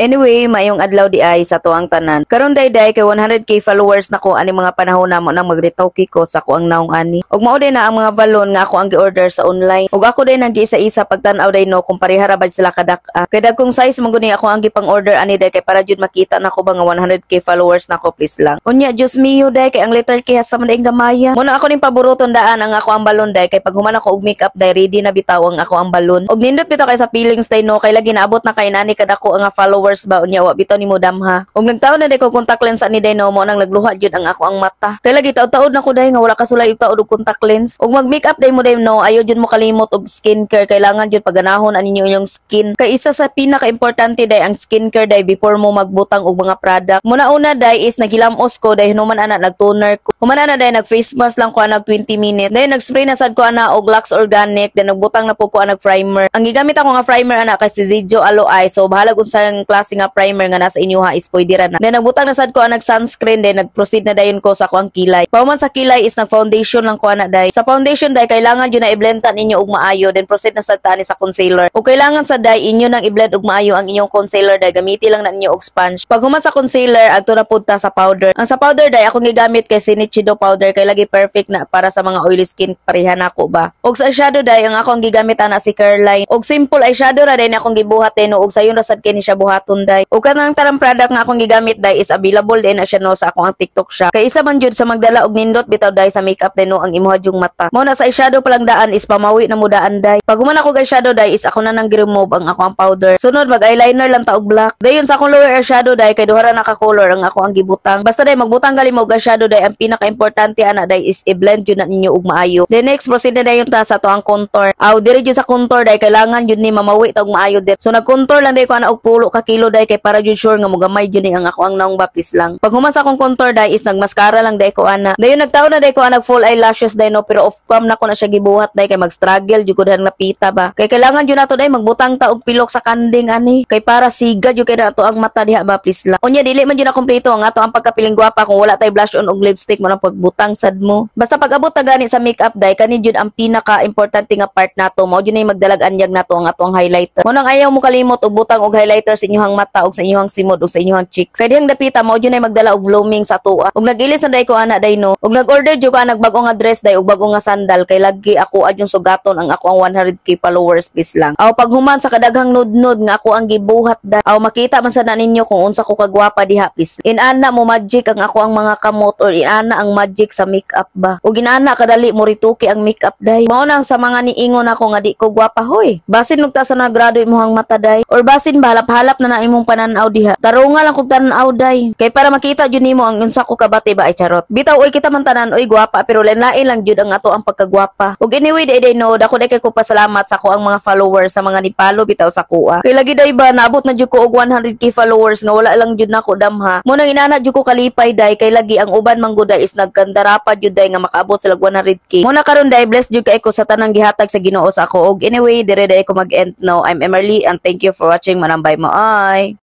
Anyway, maayong adlaw diay sa atoang tanan. Karon day kay 100K followers nako ani mga panahon na, mao nang magritoke ko sa akoang naong ani. Ug mao din na ang mga balon nga ako ang gi-order sa online. Ug ako din ang giisa-isa pagtan-aw day no kung pareha ra ba sila kadak-a. Kay dagkong size man guni ako ang gipang-order ani day kay para jud makita nako ba nga 100K followers nako, please lang. Unya, Diyos mio day, kay ang letter K hasta man dayong gamaya. Muna ako ning paboruton daan ang ako ang balon day kay pag human ako og makeup day, ready na bitaw ang ako ang balon. Og nindot bitaw kay sa feelings day no, kay lagi naabot na kay nani kadako ang followers ba, unya wa bitaw nimo damha. Og nagtaon na day ko contact lens ani day no, mo nang nagluha jud ang ako ang mata. Kay lagi taod-taod na ko day nga wala kasulay og taod og contact lens. Og mag makeup day mo day no, ayo jud mo kalimot og skincare, kailangan jud paganahon ani ninyo inyong skin. Kay isa sa pinaka-importante day ang skincare day before mo magbutang og mga product. Muna una day is naghilamos ko day, human ana nag-toner ko. Human ana day nag face mask lang ko nag 20 minutes. Day nag-spray na sad ko ana og Lux Organic, then nagbutang na po ko nag primer. Ang gigamit ako nga primer ana kay si Zijo Aloe Eye. So bahalag unsang klase nga primer nga nasa inyo ha is pwede ra na. Then nagbutang na sad ko nag sunscreen, then nag-proceed na dayon ko sa akoang kilay. Pahuman sa kilay is nag-foundation lang ko ana day. Sa foundation day kailangan jud na i-blend ta ninyo og maayo, then proceed na sad ta ani sa concealer. Ug kailangan sa day inyo nang i-blend og maayo ang inyong concealer day, gamiti lang na ninyo og sponge. Pag human sa concealer, adto na pud ta sa powder. Ang sa powder day akong gigamit kay si Nichido powder kay lagi perfect na para sa mga oily skin pareha nako ba. Og sa eyeshadow day ang akong gigamit ana si Careline. Og simple eyeshadow ra day na akong gibuhat day no, og sayon ra sad kini siya buhaton day. Og kanang tarang product nga akong gigamit day is available din na siya no sa akong ang TikTok Shop. Kay isa man jud sa magdala og nindot bitaw day sa makeup day no ang imuha jung mata. Mao na sa eyeshadow pa lang daan is pamawi na mo daan day. Pag human ako eyeshadow day is ako na nang gi-remove ang ako ang powder. Sunod, mag eyeliner lang ta og black. Dayon sa akong lower eyeshadow day kay duha ra na ka color ang ako ang gibutang. Basta day magbutang gali mo og eyeshadow day, ang pinaka-importante ana day is i-blend jud na ninyo og maayo. Then next, proceed na dayon ta sa ato ang contour. Aw, diri jud sa contour day kailangan jud ni mamawi ta og maayo dir. So nag-contour lang day ko ana og pulo ka kilo day kay para jud sure nga mogamay jud ni ang ako ang naong ba, please lang. Pag human sa akong contour day is nagmascara lang day ko ana. Dayon nagtaon na day ko ana full eyelashes day no, pero off cam na ko na siya gibuhat day kay mag-struggle jud ko dahang napita ba. Kay kailangan jud nato day magbutang ta og pilok sa kanding ani kay para siga jud kay nato ang mata diha ba, please lang. Unya, dili man jud na kompleto ang ato ang pagkapiling gwapa kung wala tay blush on og lipstick mo nang pagbutang sad mo. Basta pag abot ta gani sa makeup day, kani jud ang pinaka importante nga part nato, mao jud nay magdalag anyag nato ang ato ang highlighter. Mo nang ayaw mo kalimot og butang og highlighter sa inyong mata og sa inyong simod og sa inyong cheeks. Kay dihang dapita mao jud nay magdala og blooming sa atoa. Og nag-ilis na day ko ana day no. Og nag-order jud ko anag bag-o nga dress day og bag-o nga sandal kay lagi ako adyong sugaton ang ako ang 100K followers, please lang. Aw, paghuman sa kadaghang nudnod nga ako ang gibuhat day. Aw, makita man sad na ninyo kung unsa ko kagwapa diha, please. Inana mo magic ang ako ang mga kamot or inana ang magic sa makeup ba. Og inana kadali mo rituki ang makeup day. Mao nang sa mga niingon ako nga di ko gwapa, hoy. Basin nugta sa nagrado imong mata day or basin bahalap-halap na na imong pananaw diha. Tarunga lang kog tan-aw day. Kay para makita jud nimo ang unsa ko kabati ba, ay charot. Bitaw oy, kita man tanan oy gwapa, pero lain-lain lang jud ang ato ang pagkagwapa. Ug anyway day day no, dako day kay ko pasalamat sa ako ang mga followers sa mga ni-follow bitaw sa kuha. Kay lagi day ba naabot na jud ko og 100K followers nga wala lang jud nako damha. Mo nang inana jud ko kalipay day kay lagi ang uban man gud is nagkandara pa jud day nga makaabot sila 100K. Mo na karon day blessed jud kay ko sa tanang gihatag sa Ginoo sa ako. Og anyway, dire day ko mag-end no. I'm Emerly and thank you for watching. Manambay mo ay.